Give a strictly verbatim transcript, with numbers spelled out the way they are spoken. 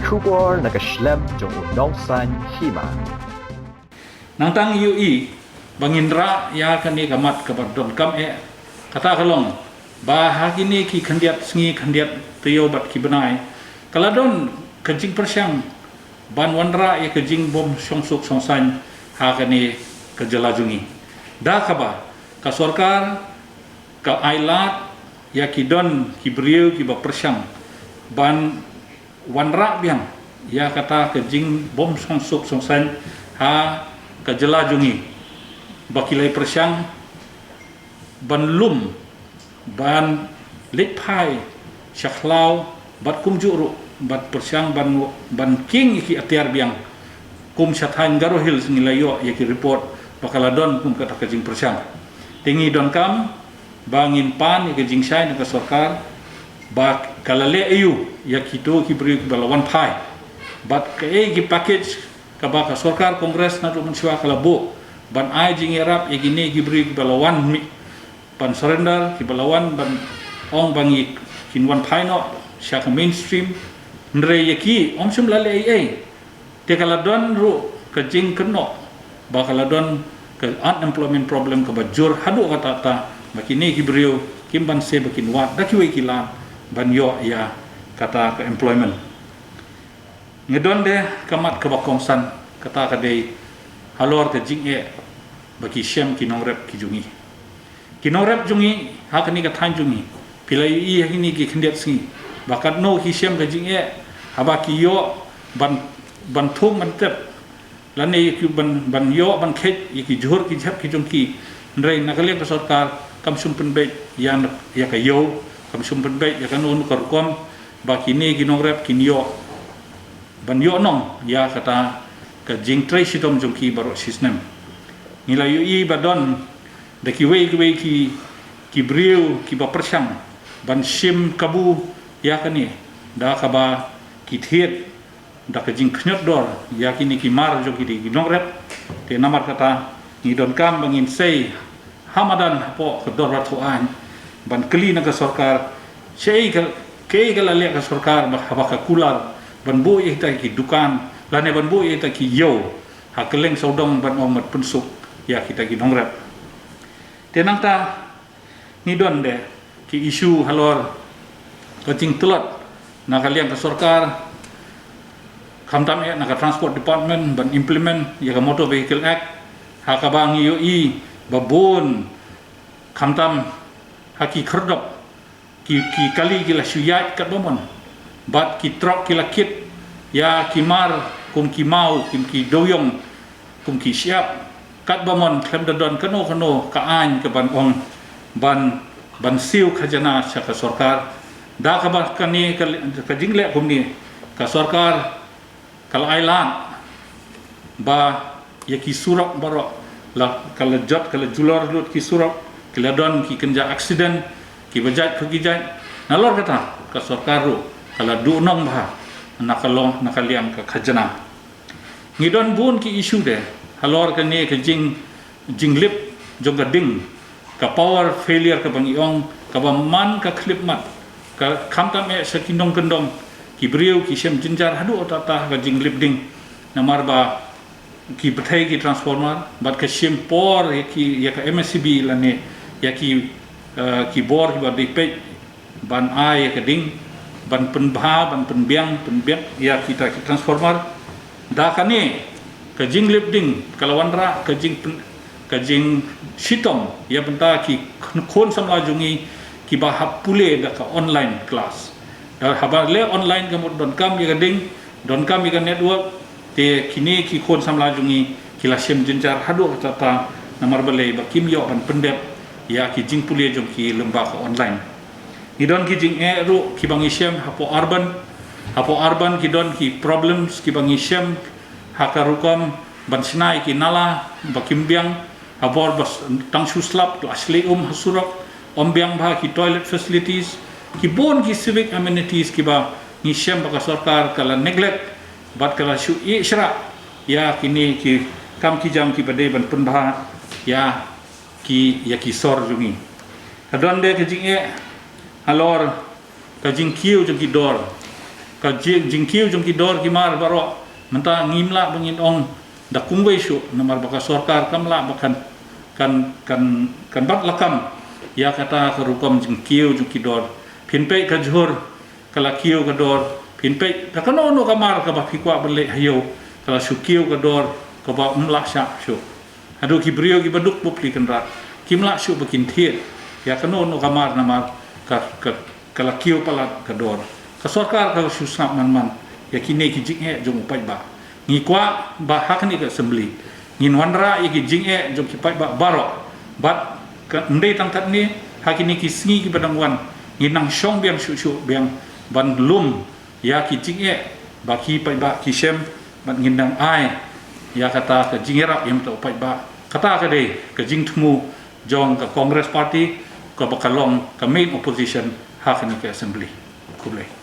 Khubor na ka shlem jong u nongsan hima. Nangta ngi ïohi ba ngin rah ïa kane ka mat kaba donkam eh, kata ka long ba ha kine ki khyndiat sngi, khyndiat taïew bad ki bnai, ka la don ka jingpyrshang ban wanrah ïa ka jingbym shongsuk shongsaiñ ha kane ka jylla jong ngi. Da kaba ka sorkar ka ai lad ïa ki don ki briew kiba pyrshang ban wanrah biang ïa kata ka jingbym shongsuk shongsaiñ ha ka jylla jong ngi, ba ki la pyrshang ban lum, ban leit phai sha khlaw, bad kumjuh ruh ban pyrshang ban, ban kieng ïa ki atiar biang. Kum sha thaiñ Garo Hills ngi la ïoh ïa ki report ba ka la don kum kata ka jingpyrshang. Te ngi donkam ba ngin pan ïa ka jingshai na ka sorkar ba ka la leh aïu ïa kito ki briew kiba la wan phai, bad kaei ki package kaba ka sorkar Congress naduh mynshuwa ka la buh ban ai jingïarap ïa kine ki briew kiba la wan mih ban surrender, kiba la wan ban ong ba ngi, kin wan phai noh sha ka mainstream. Hynrei ïa ki ym shym la leh ei ei. Te ka la don ruh ka jingkynnoh ba ka la don ka unemployment problem kaba jur haduh katta katta, ba kine ki briew kim banse ba kin wad da kiwei ki lad ban ïoh ïa kata ka employment. Ngi don de ka mat kaba kongsan, kata ka dei halor ka jingeh ba ki shem ki nongrep ki jong ngi. Ki nongrep jong ngi ha kane ka thaiñ jong ngi, phi la ïohi ha kine ki khyndiat sngi ba katno ki shem ka jingeh haba ki ïoh ban, ban thung ban tep, lane ki ban, ban ïoh ban kheit ïa ki jhur ki jhep ki jong ki. Hynrei na ka liang ka sorkar kam shym pynbeit ïa, ïa ka ïew, kam shym pynbeit ïa kano kano ka rukom ba kine ki nongrep kin ïoh ban ïoh nong ïa kata ka jingtrei shitom jong ki baroh shisnem. Ngi la ïohi ba don da kiwei kiwei ki, ki briew kiba pyrshang ban shim kabu ïa kane, da kaba ki thied da ka jingkhñiot dor ïa kine ki mar jong kine ki nongrep. Te namar kata ngi donkam ba ngin sei ha madan hapoh ka dorbar thawaiñ ban kylli na ka sorkar, shaei ka, kaei ka la leh ka sorkar ba, haba ka kular ban buh ïa kita ki dukan lane ban buh ïa kita ki ïew ha kylleng sawdong ban ong ban pynsuk ïa kita ki nongrep. Te nangta ngi don de ki issue halor ka jingtlot na ka liang ka sorkar, khamtam eh na ka Transport Department ban implement ïa ka Motor Vehicle Act, ha kaba ngi ïohi ba bun, khamtam ha ki khyrdop, ki, ki kali ki la shu ïaid katba mon, bad ki trok ki la kit ïa ki mar kum ki maw, kum ki dewïong, kum ki shyiap katba mon, khlem da don kano kano ka aiñ ka ban ong ban, ban siew khajana sha ka sorkar. Da kaba kane ka, ka jingleh kumne, ka sorkar ka la ai lad ba ïa ki surok baroh la, ka la jot, ka la julor lut ki surok, ki la don ki kynja accident kiba jait pa ki jait. Nalor kata ka sorkar ruh ka la duhnong bha na ka long, na ka liang ka khajana. Ngi don bun ki issue de halor kane ka jing, jinglip jong ka ding, ka power failure kaba ngi ong, kaba man ka khyllipmat, ka khamtam eh sha ki nongkyndong, ki briew ki shem jynjar haduh katta katta ka jinglip ding. Namar ba ki pynthei ki transformer bad ka shim por ïa ki, ïa ka M S E B lane ïa ki, eh, ki bor kiba dei peit ban ai ïa ka ding, ban pynbha, ban pynbiang, pynbiang ïa kita ki transformer. Da kane ka jinglip ding ka la wanrah ka jingpyn-, ka jingshitom ïa bynta ki khun, khun samla jong ngi kiba hap pule da ka online class. Da haba leh online ka mut donkam ïa ka ding, donkam ïa ka network, te kine ki khun samla jong ngi ki la shem jynjar haduh katta katta, namar balei, ba kim ïoh ban pyndep ïa ki jingpule jong ki lyngba ka online. Ngi don ki jingeh ruh kiba ngi shem hapoh urban. Hapoh urban ki don ki problems kiba ngi shem ha ka rukom ban shna ïa ki nala ba kim biang, ha bor ba s-, tang shu slap, to shlei um ha surok, ym biang bha ki toilet facilities, ki bun ki civic amenities kiba ngi shem ba ka sorkar ka la neglect bad ka la shu ïeh shrah ïa kine ki kam ki jam kiba dei ban pynbha ïa ki, ïa ki sor jong ngi. Ka don de ka jingeh halor ka jingkiew jong ki dor. Ka jingkiew jong ki dor ki mar baroh mynta ngim lah ba ngin ong da kumwei shuh namar ba ka sorkar kam lah ba kan kan kan kan bat lakam ïa kata ka rukom jingkiew jong ki dor. Phin peit ka jhur ka la kiew ka dor, phin peit da kano kano ka mar kaba phi kwah ban leh ha ïew ka la shu kiew ka dor kaba um lah shah shuh. Haduh ki briew kiba duk bapli kynrad kim lah shuh ba kin thied ïa kano kano ka mar namar ka ka ka la kiew palat ka dor. Ka sorkar ka shu sngap man man ïa kine ki jingeh jong u paidbah. Ngi kwah ba ha kane ka assembly ngin wanrah ïa ki jingeh jong ki paidbah baroh. Bad ka ndei tang katne ha kine ki sngi kiba dang wan ngin nang shong biang shuh shuh biang ban lum ïa ki jingeh ba ki paidbah ki shem bad ngin nang ai ïa kata ka jingïarap ïa uta u paidbah. Kata ka dei ka jingthmu jong ka Congress Party kaba ka long ka main opposition ha kane ka assembly. Khublei.